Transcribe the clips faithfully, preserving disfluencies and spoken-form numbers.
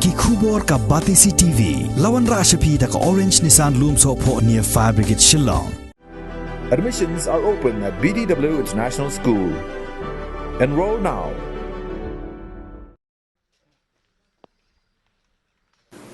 Ki khubor ka Batesi T V. La wanrah sha phi da ka Orange Nissan Lumsohphoh near Fire Brigade Shillong. Admissions are open at B D W International School. Enroll now.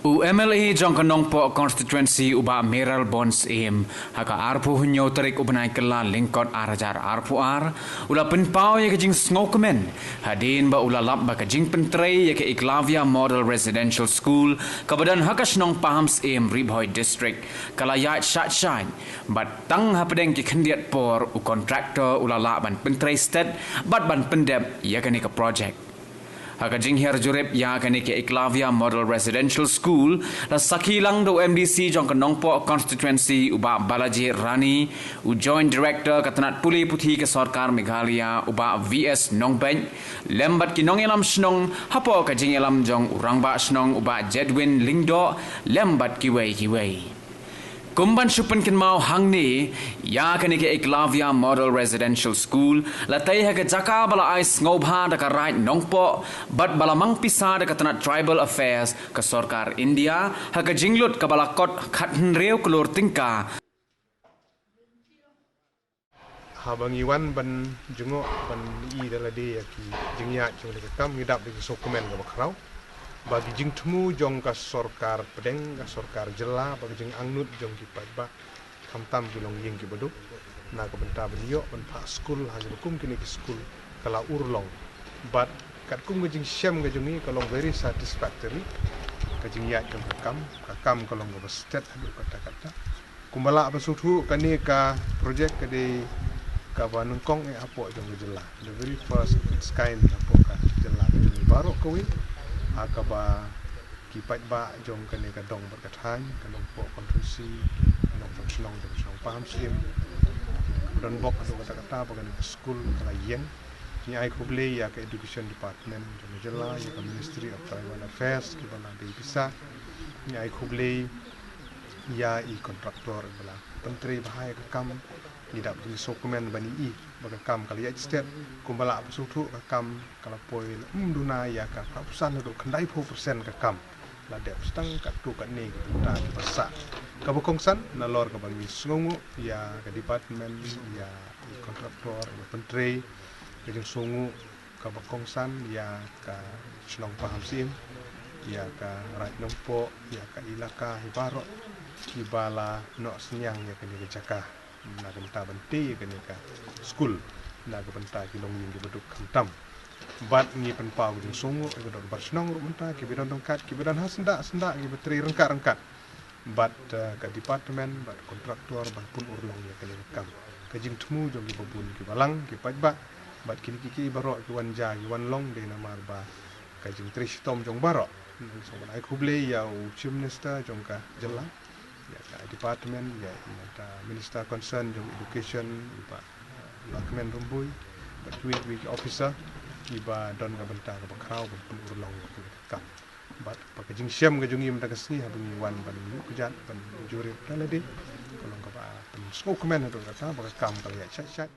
U M L A jong ka Nongpoh Constituency u Bah Mayralborn Syiem ha ka arphew hynñiew tarik u bnai Kyllalyngkot ar hajar arphew ar u la pynpaw ïa ka jingsngewkmen hadien ba u la lap ba ka jingpyntrei ïa ka Eklavya Model Residential School kaba don ha ka shnong Pahamsyiem, Ri Bhoi District ka la ïaid shait shait bad tang hapdeng ki khyndiat por u kontraktor u la lah ban pyntrei stet bad ban pyndep ïa kane ka projek. Ha ka jinghiar jurip ïa kane ka Eklavya Model Residential School la sakhi lang da u M D C jong ka Nongpoh Constituency u Bah Balaji Rani, u Joint Director ka tnat pule puthi ka sorkar Meghalaya u Bah V S Nongbeit, lem bad ki nongïalam shnong hapoh ka jingïalam jong u Rangbah Shnong u Bah Jedwin Lyngdoh, lem bad kiwei kiwei. Kum ban shu pynkynmaw hangne, ïa kane ka Eklavya Model Residential School la tei ha ka jaka ba la ai sngewbha da ka Raid Nongpoh bad ba la mang pisa da ka tnat Tribal Affairs ka sorkar India ha ka jinglut kaba la kot khathynriew klur tyngka. Haba ngi wan ban jngoh ban ïohi da lade ïa ki jingïaid jong kane ka kam, ngi dap da ki sngewkmen kaba khraw ba ki jingthmu jong ka sorkar pdeng, ka sorkar jylla, ba ki jingangnud jong ki paidbah, khamtam ki longïing kiba duk, na ka bynta ban ïoh ban phah skul ha kaba kum kine ki skul ka la urlong. Bad katkum ka jingshem ka jong ngi ka long very satisfactory ka jingïaid jong ka kam, ka kam ka long kaba stet haduh katta katta. Kumba lah ba sngewthuh, kane ka projek ka dei kaba nyngkong eh hapoh jong ka jylla, the very first of its kind hapoh ka jylla ka jong ngi baroh kawei, ha kaba ki paidbah jong kane ka dong bad ka thaiñ, ka Nongpoh Constituency, ka Nongpoh Shnong, ka Shnong Pahamsyiem, ka don bok haduh katta katta ba kane ka skul ka la ïeng. Ngi ai khublei ïa ka Education Department jong ka jylla, ïa ka Ministry of Tribal Affairs kiba la dei pisa. Ngi ai khublei ïa i kontraktor ba la pyntrei bha ïa ka kam. Ngi dap da ki sngewkmen ban ïohi ba ka kam ka la ïaid stet. Kumba lah ba sngewthuh, ka kam ka la poi la ym duna ïa ka phra phew san haduh khyndai phew persen ka kam la dep. Tang katto katne ki bynta kiba sah kaba kongsan, nalor kaba ngi sngewnguh ïa ka department, ïa i kontraktor ba pyntrei ka jingsngewnguh kaba kongsan ïa ka shnong Pahamsyiem, ïa ka Raid Nongpoh, ïa ka ilaka hi baroh kiba la noh synñiang ïa kane ka jaka na ka bynta ban tei ïa kane ka skul na ka bynta ki longïing kiba duk, khamtam. Bad ngi pynpaw ka jingsngewnguh ïa ka dorbar shnong ruh mynta, kiba don ryngkat, kiba don ha syndah syndah, kiba trei ryngkat ryngkat bad, eh, ka department bad kontraktor ban pynurlong ïa kane ka kam. Ka jingthmu jong kiba bun kiba lang, ki paidbah bad kine kiei kiei baroh ki wan jia ki wan long dei namar ba ka jingtrei shitom jong baroh. Ngi sngewbha ban ai khublei ïa u Chief Minister jong ka jylla, ïa ka department, ïa i Minister concern jong Education, i Bah, eh, Lahkmen Rymbui, bad kiwei kiwei ki officer kiba don ka bynta kaba khraw ban pynurlong ïa kane ka kam. Bad ba ka jingshem ka jong ngi mynta ka sngi haba ngi wan ban ïuh kjat ban jurip da lade, ka long kaba pynsngewkmen haduh katta ba ka kam ka la ïaid shait shait.